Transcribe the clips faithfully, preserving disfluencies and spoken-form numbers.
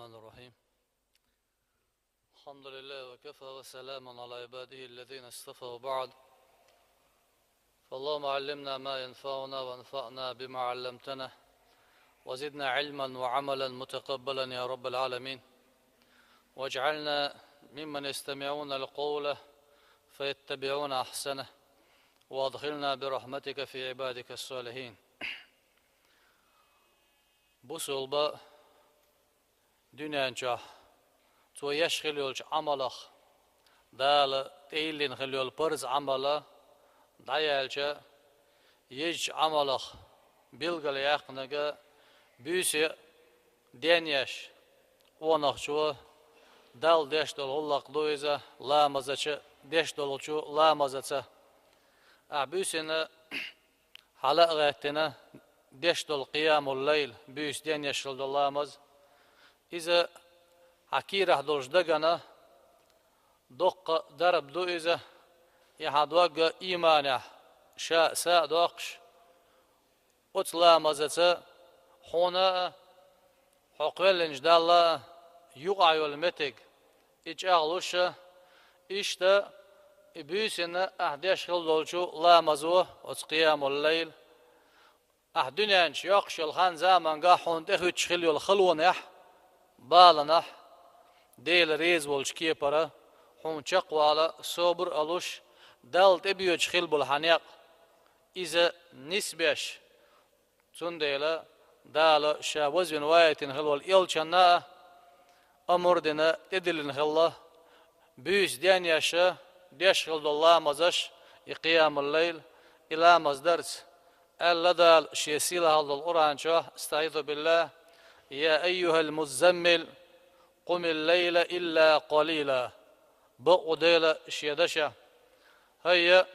الرحمن الرحيم. الحمد لله وكفى وسلام على عباده الذين اصطفى وبعد. فاللهم علمنا ما ينفعنا وانفعنا بما علمتنا وزدنا علما وعملا متقبلا يا رب العالمين. واجعلنا ممن يستمعون القول فيتبعون أحسنه وأدخلنا برحمتك في عبادك الصالحين. Бусулба дуьнен чохь цо еш хилла йолчу Ӏамалах, Дала тӀеиллина хилла йолу парз Ӏамала дӀаяьлча, езачу Ӏамалах билггал яьккхинарг буьйса ден еш, къонахчо Далла деш долу гӀуллакх ду иза, ламазачу деш долчу ламазаца. Ахь буьйсина хьала а гӀеттина, деш долу къиямул-лайл, буьйса ден еш хилла долу ламаз. Иза хьан кийрахь долуш дагана доккха дарба ду иза, и хьан дог а ийманехь ша са а доккхуш, оцу ламазаца хьуна а, хьо кхоьллинчу Далла а юкъахь йолу меттиг, и чӀагӀлуш а, иштта и буьйсина ахь деш хилла долчу ламазо, оцу къиямул-лайл, ахь дуьнен чу йоккхуш йолу хан-заманга хьуна тӀехуьттуш хилла йолу халонехь, баланахь, Дела реза волчу кепара хьуна чекхвала, собар а луш, Далла тӀебоьдуш хилла болу хьан некъ, иза нисбеш. Цундела Дала Ша вазвина ваийтина хилла волу элчанна а амр дина, тӀедиллина хилла, буьйса ден еш а, деш хилла долу ламазаш, и къиямул-лайл, и ламаз дарца. Аьлла Дала Шен сийлахьалла долу Къуръан чохь, أستعيذ بالله: يا أيها المزمل قم الليل إلا قليلا. Бакъ ву Дела Шен дашехь: хӀайя,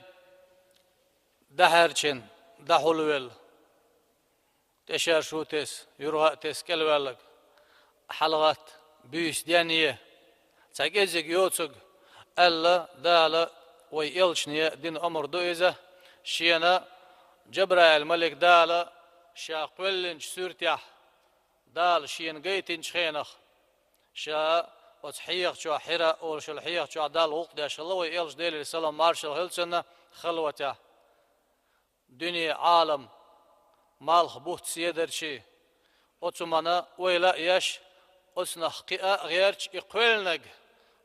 дӀахьаьрчина, дӀахьулвелла, тӀешершу тесна, юргӀа а тесна кӀелваьлларг, хьалагӀатта, буьйса ден е, цхьа кӀеззиг йоцург, аьлла Дала вай элчане дина омра ду иза, шена Джабраил-малик Дала Ша кхоьллинчу суьртехь, Дала шена гайтинчу хенах, Ша оцу хьехачохь, Хьира олуш йолу хьехачохь Далла гӀуллакх деш хилла вай элча, Делера салам маршалла хила цунна, халватехь. Дуьне, Ӏалам, малх, бутт, седарчий, оцу мана ойла а еш, оцунах кхиа а гӀерташ, и кхоьллинарг,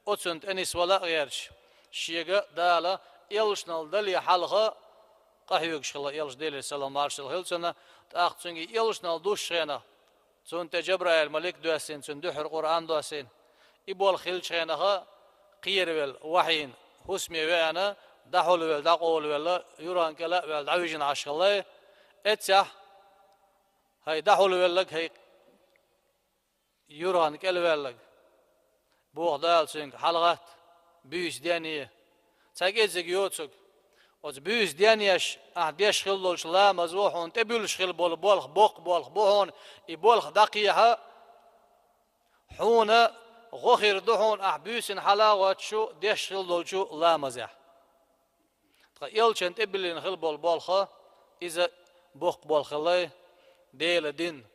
оцунна тӀе нисвала а гӀерташ, шега Дала элчанал дале хьалха къахьоьгуш хилла элча, Делера салам маршалла хила цунна, тӀаккха цуьнга и элчанал дуссучу хенахь, цунна тӀе Джабраил-малик доьссина, цуьнан дуьхьара Къуръан доссийна. И болх хиллачу хенахь, кхеравелла, вахьийна, хӀусаме веана, дӀахьулвелла, дӀакъовлавелла, юргӀан кӀел а ваьлла, дӀавижина Ӏаш хилла. Эццехь, хӀай дӀахьулвелларг, хӀай юргӀан кӀел ваьлларг, боху Дала цуьнга, хьалагӀатта, буьйса ден е, цхьа кӀеззиг йоцург. Оцу буьйса ден еш, ахь деш хилла долчу ламазо хьуна тӀебуьллуш хилла болу болх боккха болх бу хьуна, и болх дӀакхехьа, хьуна гӀо хир ду хьуна ахь буьйсина хьала а гӀоттуш деш хилла долчу ламазехь. Тхан элчанна тӀебиллина хилла болу болх, иза боккха болх хилла, Делан дин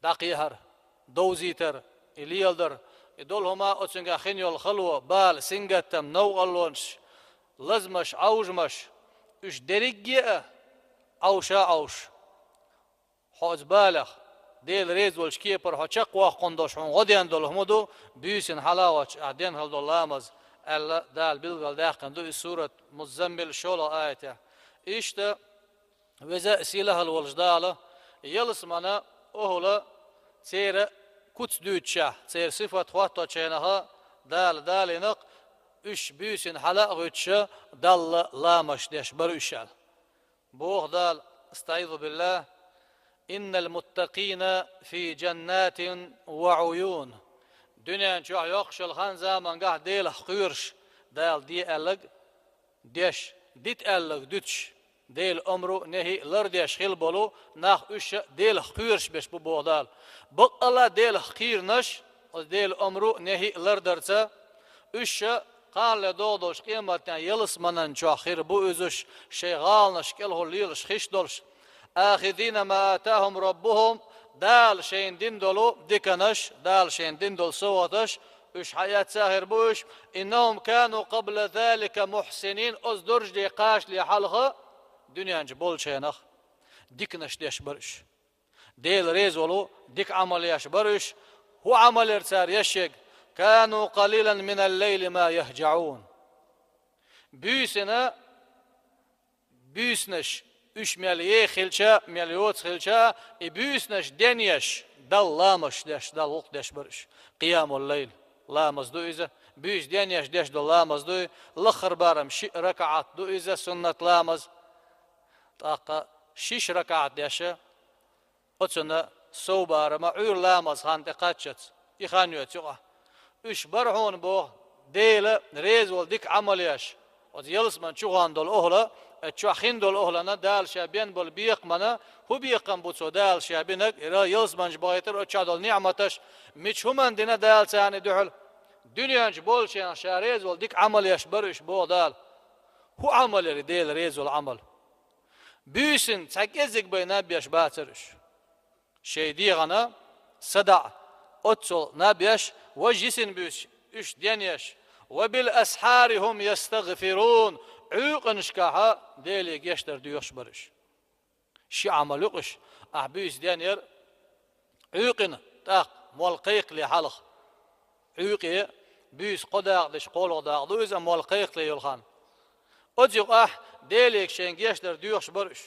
дӀакхехьар, довзийтар, и леладар, и долу хӀума, оцуьнгахь хин йолу хало, бала, сингаттам, новкъарлонаш, лазамаш, Ӏовжамаш, уьш дерриге а Ӏовша а Ӏовш. Хьо оцу балех, Дела реза волчу кепара хьо чекхвоккхун долуш хьуна гӀо ден долу хӀума ду, буьйсина хьала а гӀоттуш ахь ден хилла долу ламаз, аьлла, Дала билгалдаьккхина ду и сурат Муззаммил шолгӀа аятехь. Иштта, Веза а, сийлахьалла волчу Дала, ялсаманан охӀла церан куц дуьйцучехь, церан сифат хӀотточу хенахь, Дала далийнарг, уьш буьйсина хьала а гӀуьттуш, Далла ламазаш деш бара уьш аьлла. Боху Дала, أستعيذ بالله: إن المتقين في جنات وعيون. Дуьнен чохь йоккхуш йолу хан-замангахь Делах кхоьруш, Дала де аьлларг деш, дита аьлларг дуьтуш, Делан омру, нехӀи лардеш хилла болу нах, уьш Делах кхоьруш берш бу, боху Дала. Баккъалла Делах кхийринарш, оцу Делан омру, нехӀи лардарца, уьш кханале догӀу долчу къематдийнахь ялсаманан чохь хир бу уьш, шайн гӀаланаш кӀелхула лелаш хиш долуш. آخذين ما آتاهم ربهم, Дала шайна дина долу диканаш, Дала шайна дина долу совгӀаташ, уьш хьаэцна хир бу уьш, «إنهم كانوا قبل ذلك محسنين», оцу даржехь кхачале хьалха дуьнен чу болчу хенахь диканаш деш бара уьш. Дела реза волу дика Ӏамал еш бара уьш. ХӀун Ӏамал яра цара еш ерг? «كانوا قليلا من الليل ما يهجعون». Буьйсанна, буьйсанаш уьш мел еха хилча, мел йоца хилча, и буьйсанаш денъеш, Далла ламазаш деш, Далла гӀуллакх деш бара уьш. Къиямул-лайл ламаз ду иза. Буьйса денъеш деш долу ламаз ду и. Лаххара барам шиъ ракаӀат ду иза, суннат ламаз. ТӀаккха шиша ракаӀат деш, оцунна сов барам Ӏуьйра ламаза хан тӀе кхаччалц, и хан йоьцу юкъахь. Уьш бара хьуна боху, Дела реза волу дика Ӏамал еш. Оцу ялсаман чу гӀан долу охӀла, оцу чохь хин долу охӀлана Дала ша бен болу бекхамана, хӀун бекхам бу цо Дала ша бинарг, ира ялсаман чу бахийтар оцу чохь долу ниӀматаш, мича хӀуманна дина Дала царна и дуьхьал? Дуьнен чу болчу хенахь ша реза волу дика Ӏамал еш бара уьш, боху Дала. ХӀун Ӏамал яра и Дела реза волу Ӏамал? Буьйсанна цхьа кӀеззиг бен наб еш бацара уьш. Шайн дегӀана садаӀа оццул наб еш, важа йисина буьйсанаш уьш денъеш, «وبالأسحار هم يستغفرون», Ӏуьйкъанашкахь Деле гечдар доьхуш бара уьш. Ши Ӏамал ю-кх уьш: ахь буьйса денъяр Ӏуьйкъина, тӀаккха молла кхайкхале хьалха. Ӏуьйкъе буьйса кхо дакъа дича кхоалгӀа дакъа ду иза, молла кхайкхале йолу хан. Оцу юкъахь Деле шайн гечдар доьхуш бара уьш.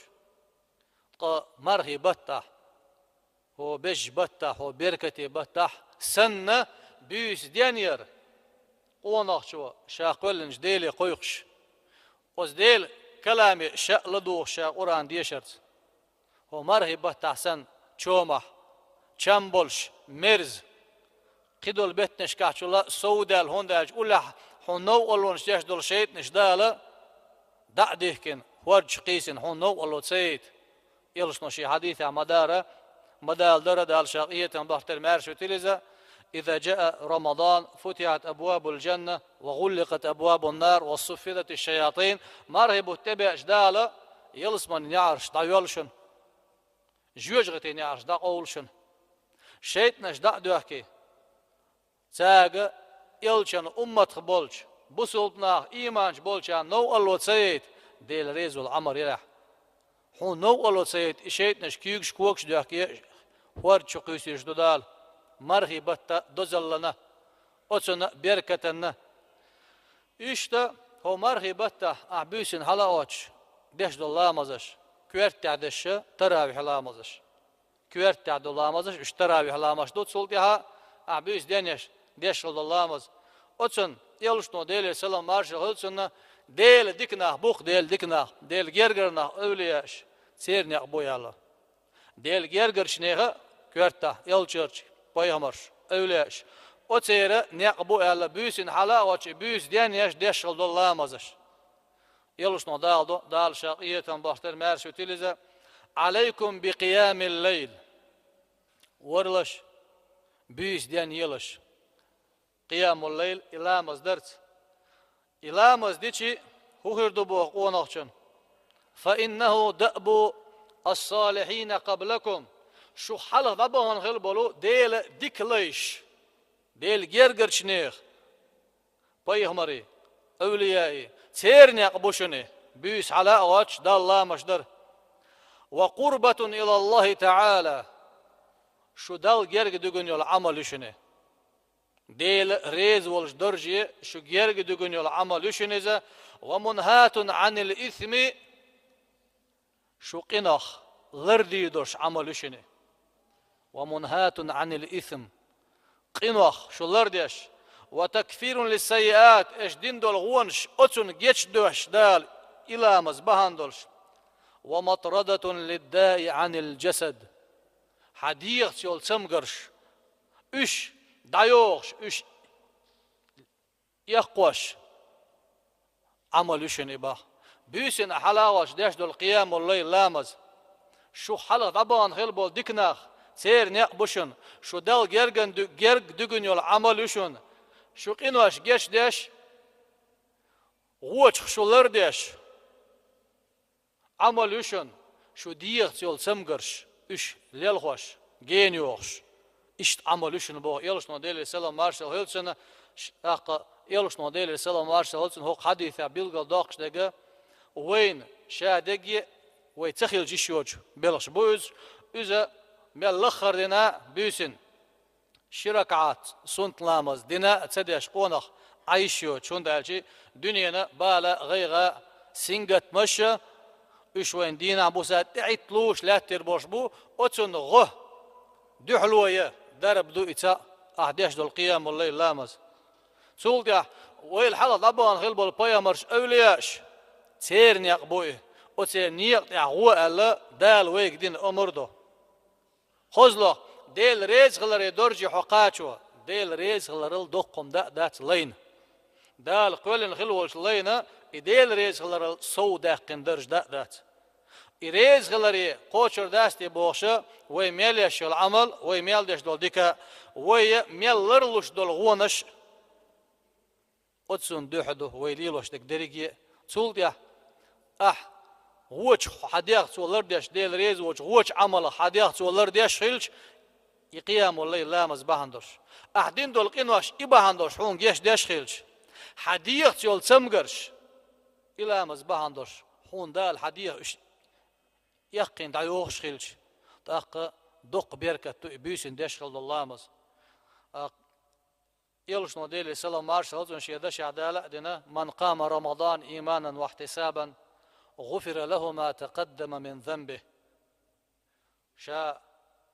Ткъа мархи баттахь, хӀо бежа баттахь, хӀо беркате баттахь санна, буьйса денъяр къонахчо ша кхоьллинчу Деле кхойкхуш, оцу Делан каламе ша ладугӀуш ша Къуръан дешарца. ХӀо мархи баттахь санна чомахь, чам болуш, мерза, кхидолу беттанашкахь чула сов даьлла, хӀунда аьлча уллехь хьуна новкъарлонаш деш долу шайтӀанаш Дала дӀа а дихкина, хӀорда чу кхийсина хьуна новкъарло ца яйта. Элчано шен хьадисехь ма-дарра, ма-дала дара, Дала ша къинхетам бахийтар, маьрша витийла иза: «إذا جاء رمضان فتحت أبواب الجنة وغلقت أبواب النار وصفدت الشياطين». Мархи бутт тӀебеача Дала ялсаманин неӀарш дӀайоьллу шуна. Жоьжахатин неӀарш дӀакъовлу шуна. ШайтӀанаш дӀа а доьхкий, цаьрга элчан умматах болчу, бусулба нах, ийманчу болчарна новкъарло ца яйта, Дела реза волу Ӏамал елахь. Хьуна новкъарло ца яйта, и шайтӀанаш куьйгаш, когаш доьхкий, хӀорда чу кхуьйсуьйтуш ду Дала, мархи батта дозаллана, оцунна беркатанна. Иштта хӀо мархи баттахь ахь буьйсанна хьала а оцуш деш долу ламазаш, коьртехь дешша таравихь ламазаш. Коьртехь долу ламазаш, уьш таравихь ламазаш ду, цул тӀаьхьа ахь буьйса денъеш деш хила долу ламаз. Оцунна элчано, Делера салам маршалла хуьлда цунна, Делан дика нах бу-кх, Делан дика нах, Делан гергара нах, эвлияаш, церан некъ бу аьлла. Делан гергарчу нехан коьртахь, элчанаш, пайхамарш, эвлияаш, оцеран некъ бу аьлла, буьйсанна хьала а оцуш, буьйса денъеш деш хила долу ламазаш. Элчано дагӀа до, Дала ша къинхетам бахийтар, маьрша витийла иза: «عليكم بقيام الليل». Варлаш, буьйса денъелаш. Къиямул-лайл, и ламаз дарца. И ламаз дичи хӀун хир ду боху къонахчун? «فإنه دأب الصالحين قبلكم». Шух хьалха дӀабахана хила болу Делан дика лайш, Делан гергарчу нехан, пайхамарийн, эвлияийн, церан некъ бу шуна, буьйса хьала а оцуш Далла ламазаш дар. «وقربة إلى الله تعالى». Шу Далла герга дуьгун йолу Ӏамал ю шуна. Дела реза волчу дарже шу герга дуьгун йолу Ӏамал ю шуна иза. «ومنهاة عن الإثم». Шу къинах лардийр долуш Ӏамал ю шуна. «ومنهاة عن الإثم». Къинах шу лардеш. «وتكفير للسيئات», аша дина долу гӀонаш оцунна гечдош Дала и ламаз бахьана долуш. «ومطردة للداء عن الجسد». Хьан дегӀаца йолу цамгарш, уьш дӀайохуш, уьш эккхош Ӏамал ю шуна и боху. Буьйсанна хьала а оцуш деш долу къиямул-лайл ламаз. Шух хьалха дӀабахана хила болу дика нах, церан некъ бу шуна. Шу Далла герган ду-, герга дуьгун йолу Ӏамал ю шуна. Шу къинош гечдеш, гӀочух шу лардеш Ӏамал ю шуна, шу дегӀаца йолу цамгарш, уьш лелхош. гена йохуш. Иштта Ӏамал ю шуна боху элчано, Делера салам маршалла хуьлда цунна, ш-, тӀаккха элчано, Делера салам маршалла хуьлда цунна, хӀокху хьадисехь билгалдоккхуш дерг, вайна ша дерриге а вай ца хилча йиш йоцу белхаш бу иза, иза мел лаххара дина буьйсина ши ракаӀат суннат ламаз дина а ца деш къонах Ӏан йиш йоцу, хӀунда аьлча дуьненан бала а, гӀайгӀа а, сингаттамаш а, уьш вайна дийнахь-буса тӀехӀитталуш лаьттар болуш бу, оцунна гӀо дуьхьало ян дарба ду и цхьаъ, ахь деш долу къиямул-лайл ламаз. Цул тӀаьхьа вайл хьалха дӀабахана хилла болу пайхамарш, эвлияаш, церан некъ бу и, оцеран некъа тӀехь гӀо аьлла, Дала вайга дина омра ду. ХозлагӀа, Делан реза хиларе доржий хьо кхачо, Делан реза хиларал доккха хӀума даа а дац лайна. Дала кхоьллина хилла волчу лайна и Делан реза хиларал сов даьккхина дарж даа а дац. И реза хиларе кхочур дац те бохуша, вай мел еш йолу Ӏамал, вай мел деш долу дика, вай мел ларлуш долу гӀонаш, оцунна дуьхьа ду вай лелош дерг дерриге а. Цул тӀаьхьа ахь вочу хьан дегӀ цо лардеш, Дела реза воцу вочу Ӏамалах хьан дегӀ цо лардеш хилча, и къиямул-лайл ламаз бахьана долуш. Ахь дина долу къинош и бахьана долуш, хьуна гечдеш хилча, хьан дегӀаца йолу цамгарш, и ламаз бахьана долуш, хьуна Дала хьан дегӀ уьш эккхийна дӀайохуш хилча, тӀаккха доккха беркат ду и буьйсина деш хила долу ламаз. Элчано, Делера салам маршалла хуьлда цунна, шен дашехь дала а дина: «Ман къама Рамадан иманан ва ихьтисабан, гӀуфира лаху ма такъаддама мин занбих». Ша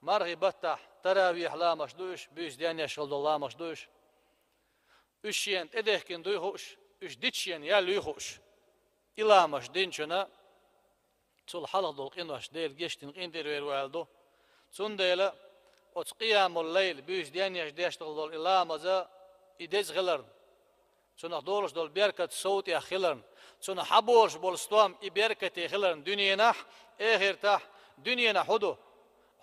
мархи баттахь таравихь ламаш ду уьш, буьйса денъеш хила долу ламаш ду уьш. Уьш шена тӀедехкина дуй хууш, уьш дича шена ял юй хууш. И ламаш динчунна цул хьалха долу къинош Дела гечдина къинтӀера вер ву аьлла ду. Цундела оцу къиямул-лайл, буьйса денъеш деш долу и ламаза, и деза хиларна, цунах долуш долу беркат сов тӀех хиларна, цунах хьан болуш болу стом и беркате хиларна дуьненахь, эхартахь, дуьненахь хӀун ду?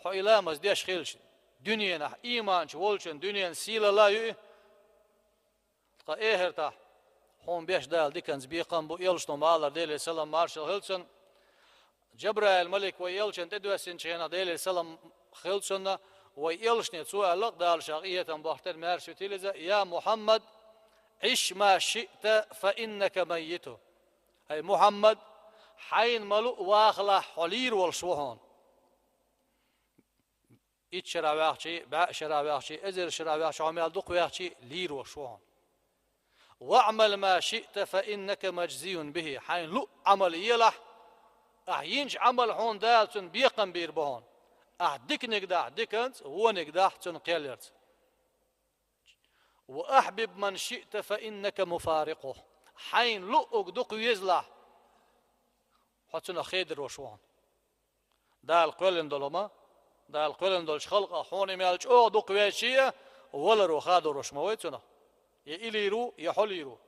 Хьо и ламаз деш хилча, дуьненахь ийманчу волчун дуьненан сийлалла а ю и, ткъа эхартахь хьуна беш Дала диканца бекхам бу, элчано ма-аллара, Делера салам маршалла хуьлда цунна. Джабраил малик вай элчанна тӀедоьссинчу хенахь, Делера салам хуьлда цунна, вай элчане цо аьлла-кх, Дала ша къинхетам бохуш тера, маьрша витийла иза: «Я Мухьаммад, Ӏиш ма шиъта, фа иннака маййиту». Ай Мухьаммад, хьайна ма-луъу вахалахь, хьо лийр волуш ву хьуна. Итт шарахь ваьхчий, бӀе шарахь ваьхчий, эзар шарахь ваьхчий, хьо мел дукха ваьхчий, лийр волуш ву хьуна. «ВаӀмал ма шиъта, фа иннака мажзиюн бихи». Хьайна луъу Ӏамал елахь, ахь йинчу Ӏамал хьуна Дала цунна бекхам бийр бу хьуна. Ахь диканиг дахь диканца, вониг дахь цунна кхел ярца. «Ва ахьбиб ман шиъта, фа иннака муфарикъуху». Хьайна луъург дукха везалахь, хьо цунах хедар волуш ву хьуна. Дала кхоьллина долу ма, Дала кхоьллина долчу халкъах хьуна и мел чӀогӀа дукха везчий а, валаро хадоруш ма вай цунах. Я и лийр ву, я хьо лийр ву.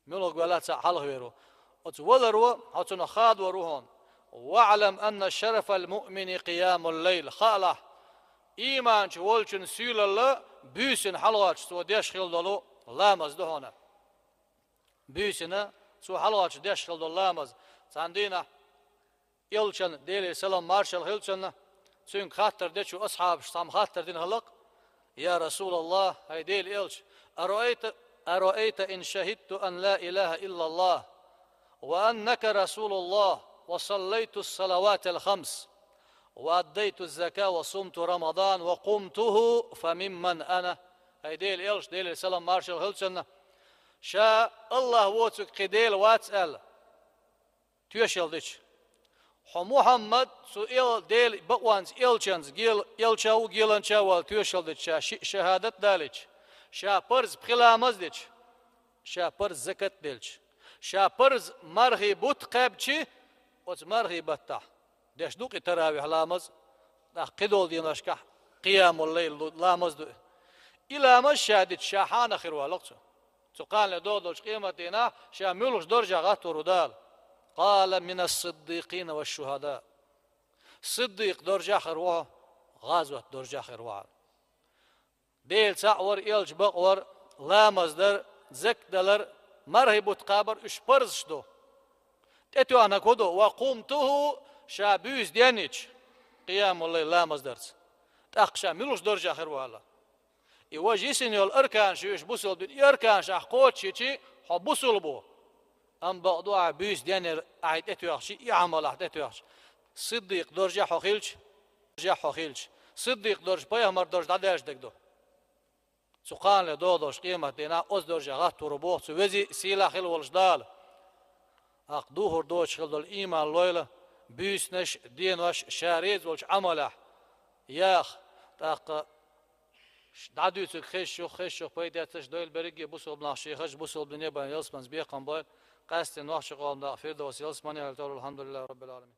Муьлхарг велахь а цхьаъ хьалхавер ву. Оцу валаро хьо цунах хадор ву хьуна. «ВаӀлам анна шарафал муъмини къиямул-лайл». Хаалахь, ийманчу волчун суьйлалла буьйсина хьалагӀоттуш цо деш хила долу ламаз ду хьуна. Буьйсина цо хьалагӀоттуш деш хила долу ламаз. Цхьана дийнахь элчанна, Делера салам маршалла хуьлда цунна, цуьнга хаттар дечу асхьабаша цхьамма хаттар дина хилла-кх: «Я Расулаллах, хӀай Делан элча, араайта, араайта ин шахидту ан ла илаха иллаллах, ва аннака Расулуллах, ва саллайту салаватал хамс, ва аддайту зака, ва сумту Рамадан, ва къумтуху, фа мимман ана?» ХӀай Делан элча, Делера салам маршалла хуьлда цунна, ша Аллах воцург кхин Дела вац аьлла, тоьшалла дича. Хьо Мухьаммад цу эл-, Делан бакъонца элчанца гел-, элча ву, геланча ву аьлла тоьшалла дича, ша шиъ шахӀадат далийча, ша парз пхи ламаз дича, ша парз закат делча, ша парз мархий бутт кхаьбча, оцу мархий баттахь деш ду-кх и таравихь ламаз, тӀаккха кхидолу деношкахь къиямул-лайл ду, ламаз ду и. И ламаз ша дича, ша хьанах хир ву аьлла-кх цо. Цу кханале догӀу долчу къематдийнахь ша муьлхачу даржехь гӀаттор ву Дала? Къала: «Минас-сиддикъина ва шухӀада». Сиддикъ даржехь хир ву хьо, гӀазот даржехь хир ву хьо. Дела цхьаъ вар, элча бакъ вар, ламаз дар, закат далар, мархий бутт кхабар, уьш парзаш ду. ТӀетоьхнарг хӀун ду? «Ва къумтуху», ша буьйса денйича, къиямул-лайл ламаз дарца. ТӀаккха ша муьлхачу даржехь хир ву аьлла. И важа йисина йолу арканаш ю уьш бусалба дин, и арканаш ахь кхочушйичи, хьо бусалба ву. Амма бакъду ахь буьйса деннера ахь тӀетоьхча, и Ӏамал ахь тӀетоьхча. Сиддикъ даржехь хьо хилча, даржехь хьо хилча. Сиддикъ дарж пайхамар дарж дӀадаьржа дерг ду. Цу кханале догӀу долуш къематдийнахь оцу даржехь гӀаттор ву боху цу везий, сийлахь хила волуш Дала. ТӀаккха духур доцуш хила долу ийман лойла, буьйсанаш, денош ша реза волчу Ӏамалехь яха. ТӀаккха дӀадуьйцург хезаш юха, хезаш юха пайда эцаш дойла берриге бусалба нах шен хазачу бусалба дине бен ялсаманца бекхам бойла, къаьсттина нохчийн къоман дакъа Фирдовс ялсамане хила тарло, алхьамдулиллахӀи раббил Ӏаламин.